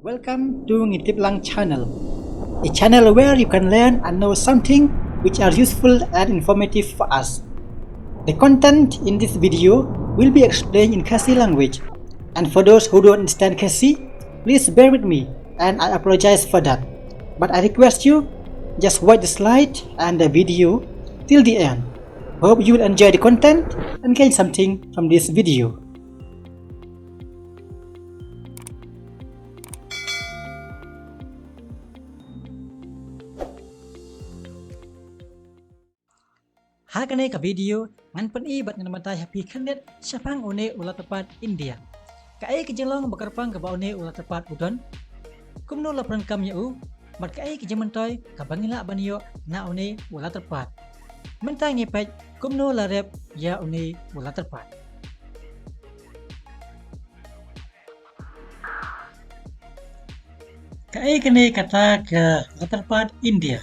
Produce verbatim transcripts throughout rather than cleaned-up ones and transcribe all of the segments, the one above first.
Welcome to Ngi Tip Lang channel, a channel where you can learn and know something which are useful and informative for us. The content in this video will be explained in Khasi language, and for those who don't understand Khasi, please bear with me and I apologize for that. But I request you, just watch the slide and the video till the end. Hope you will enjoy the content and gain something from this video. Ha kane ka video ngan pyni bad ngan batai ha phi khyndiat shaphang une u latyrpad India. Kaei ka jinglong ba kyrpang kaba une u latyrpad u don? Kumno la pyndonkam ïa u? Bad kaei ka jingmyntoi kaba ngi lah ban ïoh na une u latyrpad? Mynta ngin peit kumno la rep ïa une u latyrpad. Kaei kane kata ka latyrpad India?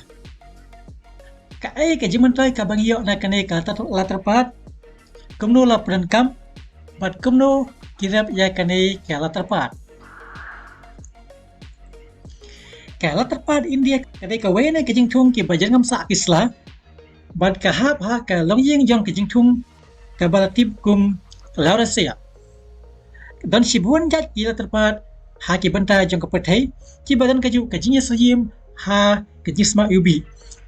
Kaei ka jingmyntoi kaba ngi ïoh na kane ka latyrpad? Kumno la pyndonkam bad kumno ki rep ïa kane ka latyrpad? Ka latyrpad India ka dei kawei na ka jingthung kiba jyrngam sah ki sla bad ka hap ha ka longïing jong ka jingthung kaba la tip kum Laurasia. Don shibun jait ki latyrpad ha ki bynta jong ka pyrthei kiba don kajuh ka jingïasyriem ha ka jingsma iwbih.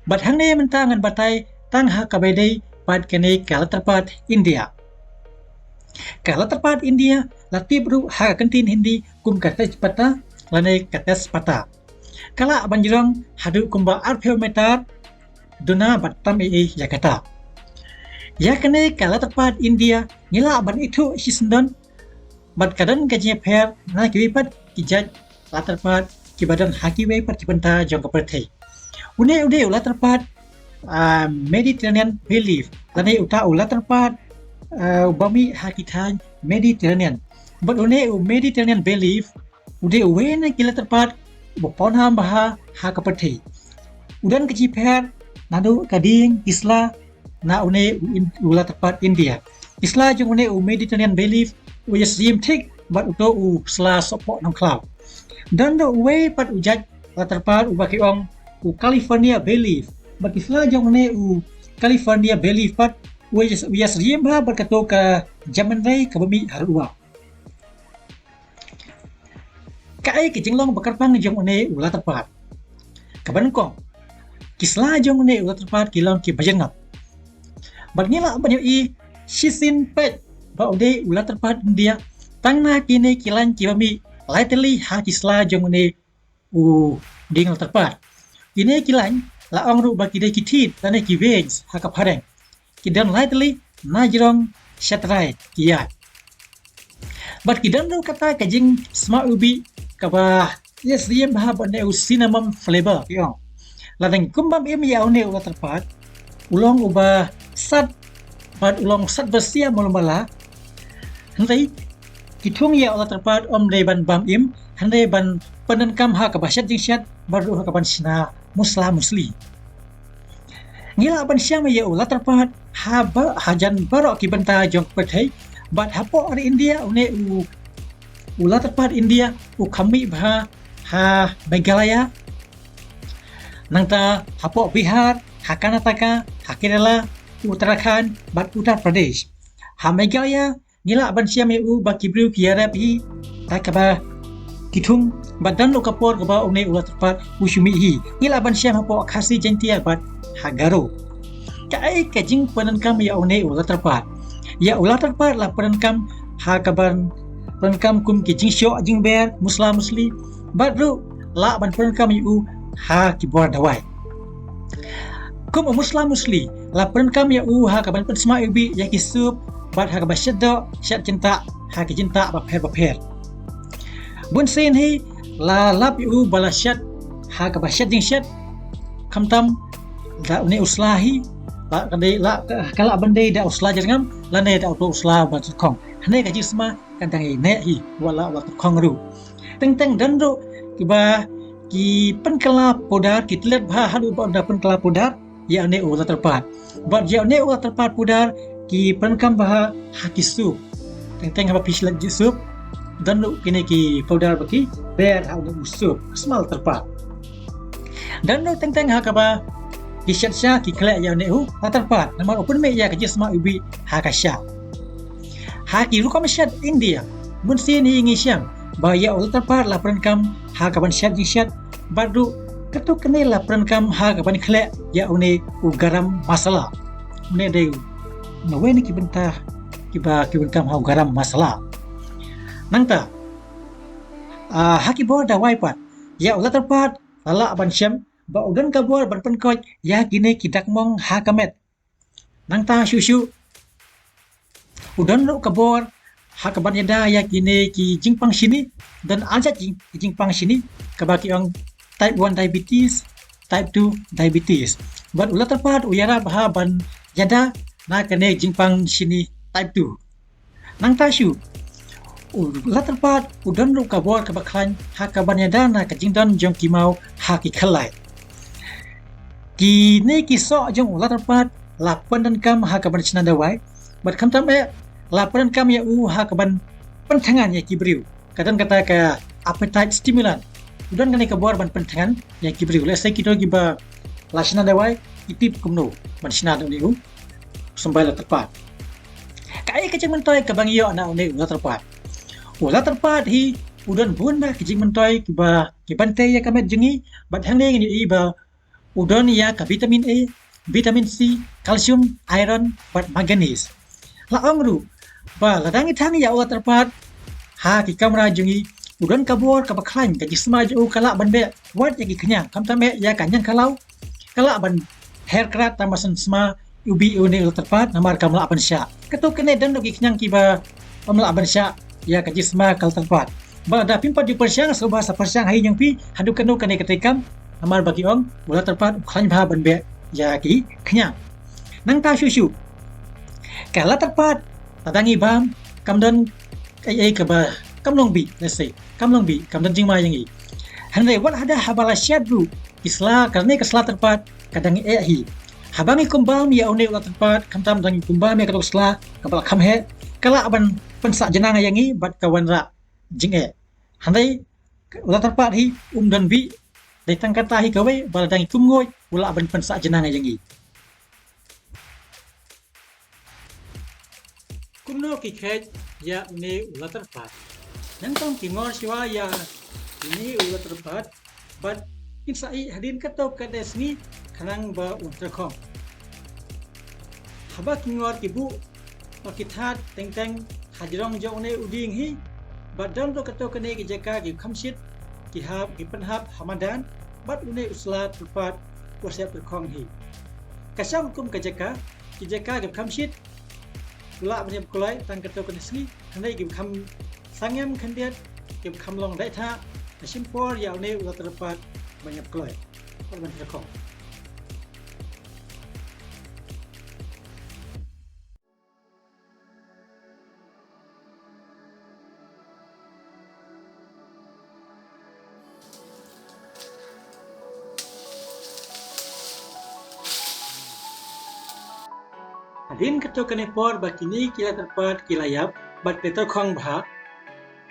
Bad hangne mynta ngan batai tang ha kaba dei bad kane ka latyrpad India. Ka latyrpad India la tip ruh ha ka kyntien Hindi kum ka Tejpata lane ka Tejpata. Ka lah ban jrong haduh kumba arphew meter duna bad tam ei ei ïa kata. Ïa kane ka latyrpad India ngi lah ban ithuh shisyndon bad ka don ka jingïapher na kiwei pat ki jait latyrpad kiba don ha kiwei pat ki bynta jong ka pyrthei. Une u dei u latyrpad, ah, Mediterranean Bay Leaf lane uta u latyrpad, ah, uba mih ha ki thaiñ Mediterranean. Bad une u Mediterranean Bay Leaf u dei uwei na ki latyrpad uba pawnam bha ha ka pyrthei. U don ka jingpher naduh ka dieng ki sla na une u In-, u latyrpad India. Ki sla jong une u Mediterranean Bay Leaf u ïasyriem thik bad uto u sla sohpoh nongkhlaw. Don ruh uwei pat u jait latyrpad uba ki ong u California Bay Leaf. Bad ki sla jong une u California Bay Leaf pat u ïas-, u ïasyriem bha bad kato ka jamanrei kaba mih haduh. Kaei ka jinglong ba kyrpang jong une u latyrpad? Kaba nyngkong, ki sla jong une u latyrpad ki long kiba jyrngam. Bad ngi lah ban ïohi shisien peit ba u dei u latyrpad India tang na kine ki lain kiba mih lai tylli ha ki sla jong une u dieng latyrpad. Kine ki lain la ong ruh ba ki dei ki thit lane ki veins ha ka phareng. Ki don lai tylli, na jrong sha trai ki ïaid. Bad ki don ruh kata ka jingsma iwbih kaba ïasyriem bha bad une u cinnamon flavor ki ong. Lada ngim bam im ïa une u latyrpad, u long uba sat bad u long sat ba sia mala mala. Hynrei ki thung ïa u latyrpad ym dei ban bam im, hynrei ban pyndonkam ha kaba shet jingshet bad ruh ha kaban shna musla musli. Ngi lah ban shem ïa u latyrpad ha ba, hajan baroh ki bynta jong ka pyrthei. Bad hapoh ri India une u, u latyrpad India u kham mih bha ha Meghalaya. Nangta hapoh Bihar, ha Karnataka, ha Kerala, Uttarakhand bad Uttar Pradesh. Ha Meghalaya ngi lah ban shem ïa u ba ki briew ki ïarep hi da kaba ki thung bad don ruh ka por kaba une u latyrpad u shu mih hi. Ngi lah ban shem hapoh Khasi Jaiñtia bad ha Garo. Kaei ka jingpyndonkam ïa une u latyrpad? Ïa u latyrpad la pyndonkam ha kaban pyndonkam kum ki jingshoh jingber, musla musli bad ruh lah ban pyndonkam ïa u ha ki bor dawai. Kum u musla musli la pyndonkam ïa u ha kaban pynsma iwbih ïa ki soup bad ha kaba shet doh shet jyntah ha ki jyntah bapher bapher. Bun sien hi la lap ïa u ba la shet ha kaba shet jingshet, khamtam da une u sla hi, la ka dei la ka, ka lah ban dei da u sla jyrngam lane da uto u sla ba tyrkhong. Hynrei ka jingsma ka dang ïaineh hi wat la, wat la tyrkhong ruh. Teng teng don ruh kiba ki pynkylla pudar, ki tlet bha haduh ba da pynkylla pudar ïa une u latyrpad. Bad ïa une u latyrpad pudar ki pyndonkam bha ha ki soup. Teng teng haba phi shet jingsoup, Don ruh kine ki powder ba ki ber ha une u soup, sma la tyrpad. Don ruh teng teng ha kaba ki shet sha ki khleh ïa une u la tyrpad, namar u pynmih ïa ka jingsma u bih ha ka sha. Ha ki rukom shet India, bun sien hi ngi shem ba ïa u la tyrpad la pyndonkam ha kaban shet jingshet, bad ruh katto katne la pyndonkam ha kaban khleh ïa une u garam masala. Une dei u, na wei na ki bynta kiba ki pyndonkam ha u garam masala. Nangta, ah, ha ki bor dawai pat, ïa u la tyrpad la lah ban shem ba u don ka bor ban pynkoit ïa kine ki dakmong ha ka met. Nangta shuh shuh, u don ruh ka bor ha kaban ïada ïa kine ki jingpang shini. Don ar jait ki jingpang shini, kaba ki ong type one diabetes, type two diabetes. Bad u la tyrpad u ïarap ha ban ïada na kane jingpang shini type two. Nangta shuh, u la tyrpad u don ruh ka bor kaba khlaiñ ha kaban ïada na ka jingdon jong ki maw ha ki khyllait. Kine ki soh jong u la tyrpad la pyndonkam ha kaban shna dawai, bad khamtam eh la pyndonkam ïa u ha kaban pynthngan ïa ki briew. Ka don kata ka appetite stimulant. U don kane ka bor ban pynthngan ïa ki briew. Lehse kito kiba la shna dawai ki tip kumno ban shna da une u symbai la tyrpad. Kaei ka jingmyntoi kaba ngi ïoh na une u la tyrpad? U la tyrpad hi u don bun bah ki jingmyntoi kiba ki ban tei ïa ka met jong ngi, bad hangne ngin ïohi ba u don ïa ka vitamin A, vitamin C, calcium, iron bad manganese. La ong ruh ba lada ngi thang ïa u la tyrpad ha ki kamra jong ngi, u don ka bor kaba khlaiñ, ka jingsma jong u ka lah ban beh wat ïa ki khñiang, khamtam eh ïa ka ñiangkhlaw. Ka lah ban her krat tang ba shen sma u bih ïa une u la tyrpad namar kam lah ban shah. Katto katne don ruh ki khñiang kiba ym lah ban shah ïa ka jingsma ka la tyrpad. Bad lada phim pat ju pyrshang, sngewbha sa pyrshang ha ïing jong phi haduh katno kane ka treikam, namar ba ki ong u la tyrpad u khlaiñ bha ban beh ïa ki khñiang. Nangta shuh shuh, ka la tyrpad lada ngi bam kam don ei ei kaba, kam long bih, lehse kam long bih, kam don jingma ïa ngi. Hynrei wat haduh haba la shet ruh, ki sla, kane ka sla tyrpad ka dang eh hi. Haba ngi kum bam ïa une u la tyrpad, khamtam da ngi kum bam ïa kato ka sla kaba la kham heh, ka lah ban pynsah jnang ïa ngi bad ka wanrah jingeh. Hynrei u la tyrpad hi um don bih, dei tang kata hi kawei ba lada ngi kum nguid u lah ban pynsah jnang ïa ngi. Kumno ki kheit ïa une u la tyrpad? Nyngkong ki ngor shuwa ïa une u la tyrpad bad kin sa ïeh hadien kato katne sngi khnang ba un tyrkhong. Haba ki ngor ki buh bad ki thad teng teng ha jrong jong une u dieng hi, bad don ruh kato katne ki jaka ki kham shit ki hap, ki pynhap ha madan bad une u sla tyrpad u sep tyrkhong hi. Ka shong kum ka jaka, ki jaka ki kham shit u lah ban ïap kloi tang kato katne sngi, hynrei ki kham sangem khyndiat, ki kham long dei thah ha shim por ïa une u la tyrpad ban ïap kloi, ban tyrkhong. Hadien kato kane por ba kine ki la tyrpad ki la ïap bad ki tyrkhong bha,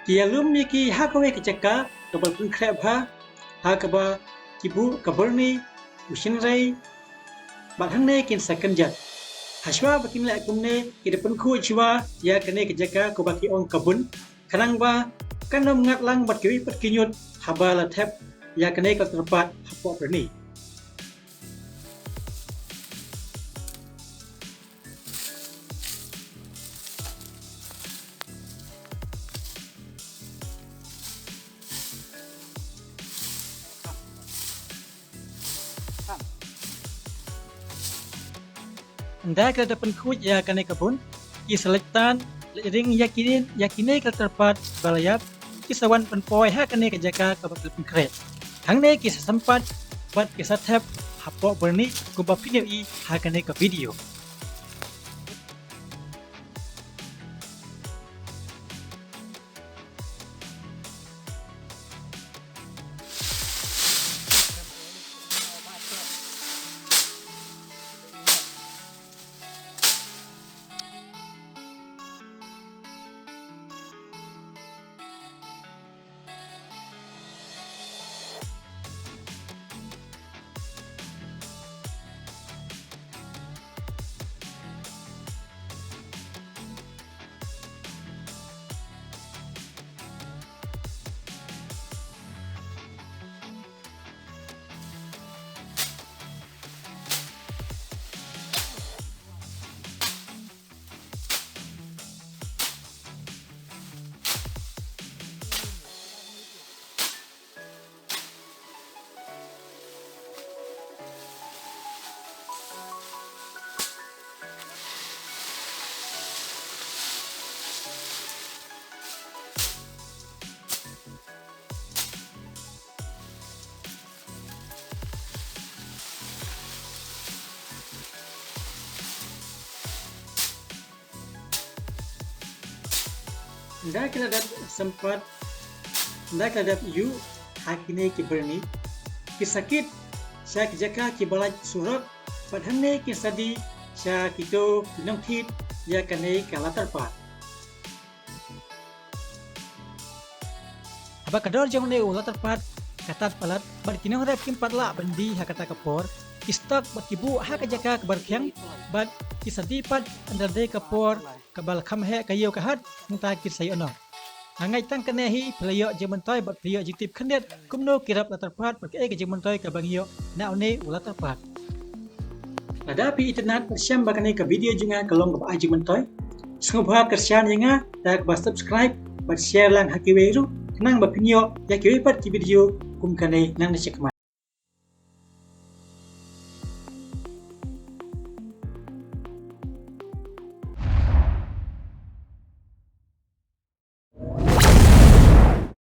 ki ïalum ïa ki ha kawei ka jaka kaba pynkhreh bha, ha kaba ki buh ka byrni, u shynrei, bad hangne kin sa kynjat. Hashwa ba kin leh kumne, ki da pynkhuid shuwa ïa kane ka jaka kaba ki ong ka bun, khnang ba kan ym ngat lang bad kiwei pat ki ñiut haba la thep ïa kane ka tyrpad hapoh byrni. Ynda ki la dep pynkhuid ïa kane ka bun, ki sa leit tan leit ring ïa kine, ïa kine ki la tyrpad ba la ïap, ki sa wan pynpoi ha kane ka jaka kaba ki la pynkhreh. Hangne ki sa sympat bad ki sa thep hapoh byrni kumba phin ïohi ha kane ka video. Ynda ki la dep sympat, ynda ki la dep ïuh ha kine ki byrni, ki sa kit sha ki jaka kiba lait surok, bad hangne ki sa die sha kito ki nongthied ïa kane ka latarpad. Haba ka dor jong une u latarpad ka tad palat bad ki nongrep kim pat lah ban die ha kata ka por, ki stok bad ki buh ha ka jaka kaba rkhiang bad ki sa die pat ynda dei ka por kaba la kham heh ka ïew ka hat, mynta ki sa ïoh noh. Nga ngeit tang kane hi phi la ïoh jingmyntoi bad phi la ïoh jingtip khyndiat kumno ki rep latarpad bad kaei ka jingmyntoi kaba ngi ïoh na une u latarpad. Lada phi itynnad bad shem ba kane ka video jong nga ka long kaba ai jingmyntoi, sngewbha kyrshan ïa nga da kaba subscribe bad share lang ha kiwei ruh, khnang ba phin ïoh ïa kiwei pat ki video kum kane nangne shakhmat.